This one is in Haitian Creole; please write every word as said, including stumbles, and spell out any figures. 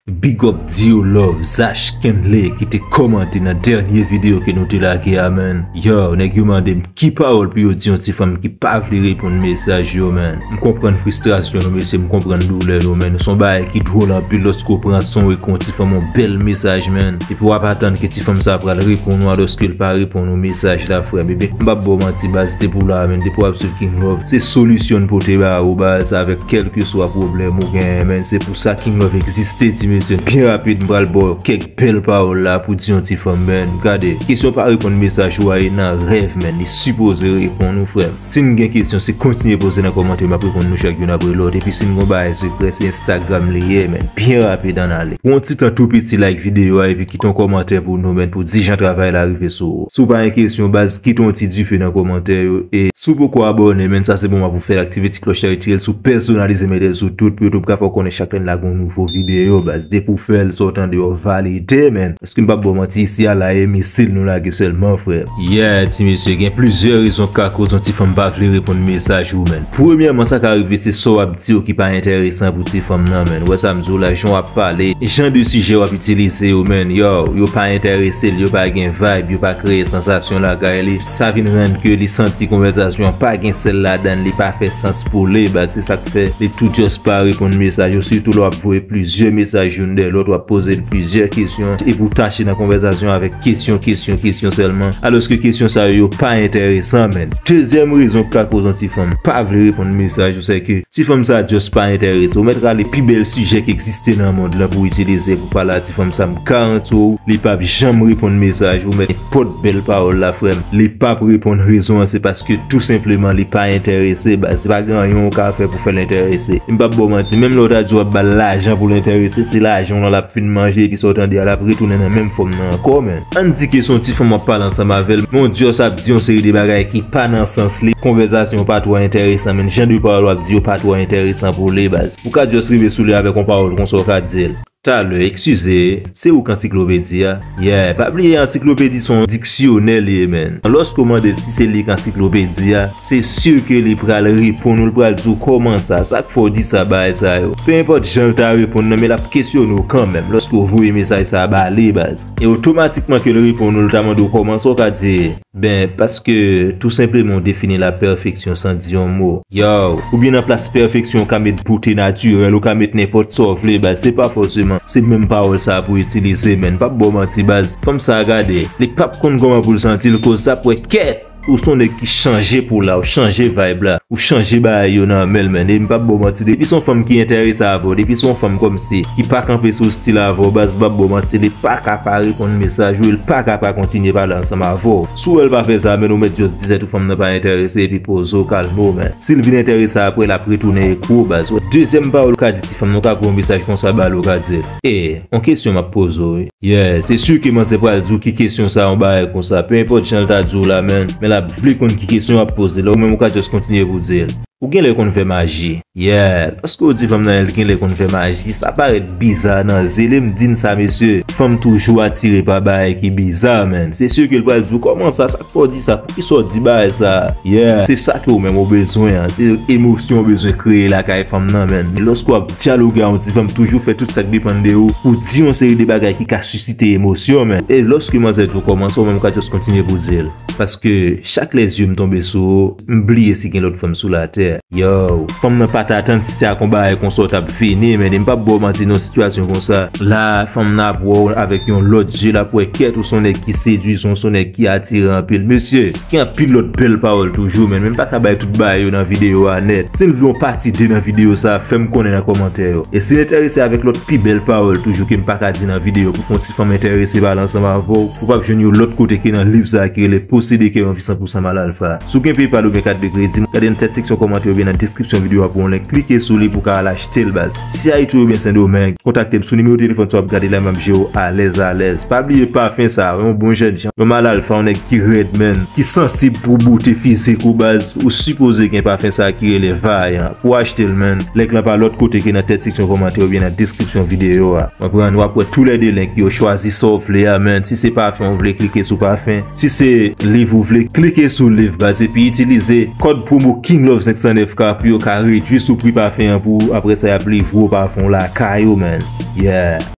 Big up Dio Love, Zash Kenley ki te kòmante nan dènye videyo ke nou te lage a, man. Yo, nèg yo mande m ki pawòl pou yo di yon ti fanm ki pa vle reponn mesaj yo, man. M konprann fristrasyon nou, mesye, m konprann doulè nou, man. Se yon bagay ki dwòl anpil lòske w pran san w ekri yon ti fanm yon bèl mesaj, man. Epi w ap atann ke ti fanm sa pral reponn ou, alòske l pa reponn ou mesaj la, frè m. Ebyen, m p ap ba w manti, baz, depi w la, man, depi w ap swiv King Love, se solisyon n pote ba ou, baz, avèk kèlkeswa pwoblèm ou genyen, man. Se pou sa King Love egziste, ti mesye. Byen rapid, m pral ba w kèk bèl pawòl la pou di yon ti fanm, man. Gade, kesyon pa reponn mesaj ou a, e nan rèv, man. Li sipoze reponn ou, frè m. Si n gen kesyon, se kontinye poze nan kòmantè, m ap reponn nou chak youn apre lòt. Epi si n gon bagay sekrè, se Instagram li ye, man. Byen rapid, ann ale. Pran yon ti tan tou piti, like videyo a, epi kite yon kòmantè pou nou, man, pou di jan travay la rive sou ou. Si w pa gen kesyon, baz, kite yon ti dife nan kòmantè yo. E si w poko abòne, man, sa se moman pou w fè l, aktive ti klòch la, retire l sou pèsonalize, mete l sou tout, pou YouTube ka fè w konnen chak lè n lage yon nouvo videyo, baz. Depi w fè l, sa w tande yo valide, man. Paske m p ap ba w manti, isi a la, e misil nou lage sèlman, frè. Yeah, ti mesye, gen plizyè rezon k ka koz yon ti fanm pa vle reponn mesaj ou, man. Premyèman, sa ka rive, se sa w ap di yo ki pa enteresan pou ti fanm nan, man. Ou wè sa m di w la, jan w ap pale, jan de sijè w ap itilize yo, man. Yo, yo pa enterese l, yo pa gen vibe, yo pa kreye sansasyon lakay li. Sa vin rann ke li santi konvèsasyon an pa gen sèl ladan l, li pa fè sans pou li, baz. Se sa k fè li tou just pa reponn mesaj yo, sitou lè w ap voye plizyè mesaj youn dèyè lòt, w ap poze l plizyè kesyon, epi w tache nan konvèsasyon avèk kesyon, kesyon, kesyon sèlman, alòske kesyon sa yo, yo pa enteresan, man. Dezyèm rezon k ka koz yon ti fanm pa vle reponn mesaj ou, se ke ti fanm sa just pa enterese. Ou mèt rale pi bèl sijè ki egziste nan mond lan pou w itilize pou pale a ti fanm sa, m garanti w, li p ap janm reponn mesaj ou, mèt nenpòt bèl pawòl la, frè m. Li p ap reponn, rezon an, se paske tou senpleman li pa enterese, baz. Se pa gen anyen w ka fè pou fè l enterese. E m p ap ba w manti, menm lè w ta di w ap ba l lajan pou l enterese, se lajan w lan l ap fin manje, epi sa w tande a, l ap retounen nan menm fòm nan ankò, man. Ann di ke se yon ti fanm w ap pale ansanm avè l, men w just ap di yon seri de bagay ki pa nan sans li, konvèsasyon pa twò enteresan, man, jan de pawòl w ap di yo pa twò enteresan pou li, baz. Ou ka just rive sou li avèk yon pawòl konsa, w ka di l, talè, eskize, se ou k ansiklopedi a? Yeah, pa bliye ansiklopedi se yon diksyonè li ye, man. Lòske w mande l si se li k ansiklopedi a, se si ke li pral reponn ou, li pral di w kòman sa, sa k fè w di sa, bagay sa yo. Pe enpòt jan l ta reponn nan, men l ap kesyone w kanmenm lòske w voye mesaj sa a ba li, baz. E otomatikman ke l reponn ou, l ta mande w kòman sa, w ka di, ben, paske tou senpleman w defini lapèfeksyon san di yon mo. Yo, oubyen nan plas pèfeksyon, w ka met bote natirèl, ou ka met nenpòt sa w vle, baz. Se pa fòseman se menm pawòl sa a pou w itilize, man. M p ap ba w manti, baz. Fanm sa a, gade, li p ap konn kòman pou l santi l, koz sa ap wè kèt. Ou se yon nèg ki chanje pou la, ou chanje vibe la, ou chanje bagay yo nan men l, man. E m p ap ba w manti, depi se yon fanm ki enterese avè w, depi se yon fanm kòmsi ki pa kanpe sou stil avè w, baz, m p ap ba w manti, li pa ka pa reponn mesaj ou, li pa ka pa kontinye pale ansanm avè w. Si w wè l pa fè sa, man, ou mèt just di tèt ou fanm nan pa enterese, epi poze w, kalme w, man. Si l vin enterese apre, l ap retounen ekri w, baz. Dezyèm pawòl ou ka di ti fanm nan, ou ka voye yon mesaj konsa ba l, ou ka di l, e, yon kesyon m ap poze w, wi. Yeah, se si ke manzè pral di w ki kesyon sa, yon bagay konsa. Pe enpòt jan l ta di w la, man, men l ap vle konn ki kesyon w ap poze l la, ou menm ou ka just kontinye pou w di l, ou genlè konn fè maji. Yeah, lòske w di fanm nan li genlè konn fè maji, sa parèt biza nan zye li. M di n sa, mesye, fanm toujou atire pa bagay ki biza, man. Se si ke l pral di w kòman sa, sa k fè w di sa, poukisa w di bagay sa? Yeah, se sa ke ou menm ou bezwen an, se emosyon ou bezwen kreye lakay fanm nan, man. Lòske w ap dyaloge a yon ti fanm, toujou fè tout sa k depann de ou pou di yon seri de bagay ki ka sisite emosyon, man. E lòske manzè di w kòman sa, ou menm ou ka just kontinye pou di l, paske chaque les yeux m tonbe sou ou, m bliye si gen lòt fanm sou latè. Yo, fanm nan pa t atann si se ak yon bagay konsa w t ap vini, man, e m p ap ba w manti, nan yon sitiyasyon konsa, la, fanm nan ap wè w avèk yon lòt zye, l ap wè kèt ou se yon nèg ki sedwisan, ou se yon nèg ki atire anpil. Mesye, gen anpil lòt bèl pawòl toujou, man, men m pa ka bay tout bagay yo nan videyo a nèt. Si n vle yon pati de nan videyo sa, fè m konnen nan kòmantè yo. E si n enterese avèk lòt pi bèl pawòl toujou ke m pa ka di nan videyo pou fè yon ti fanm enterese pale ansanm avè w, ou p ap jwenn yo lòt kote ke nan liv sa a ki rele Posede kè yon vi san pou san mal alfa. Si w gen PayPal oubyen kat de kredi, gade nan tèt seksyon kòmantè oubyen nan deskripsyon videyo a pou yon link. Klike sou li pou w ka al achte l, baz. Si Ayiti oubyen Sendomeng, kontakte m sou nimewo telefòn sa w ap gade la, m ap jere w alèz alèz. Pa bliye pafen sa a, yon bon jènjan, yon mal alfa, yon nèg ki rèd, man, ki sansib pou bote fizik ou, baz, ou sipoze gen pafen sa a ki rele Vayan. Pou w achte l, man, link lan pa lòt kote ke nan tèt seksyon kòmantè oubyen nan deskripsyon videyo a. Konprann? W ap wè toulède link yo, chwazi sa w vle a, man. Si se pafen w vle, klike sou pafen. Si se liv ou vle, klike sou liv, baz, epi itilize kòd pwomo King Love senk san nèf K pou yo ka redwi sou pri pafen an pou ou. Apre sa, y ap livre w pafen w lakay ou, man. Yeah.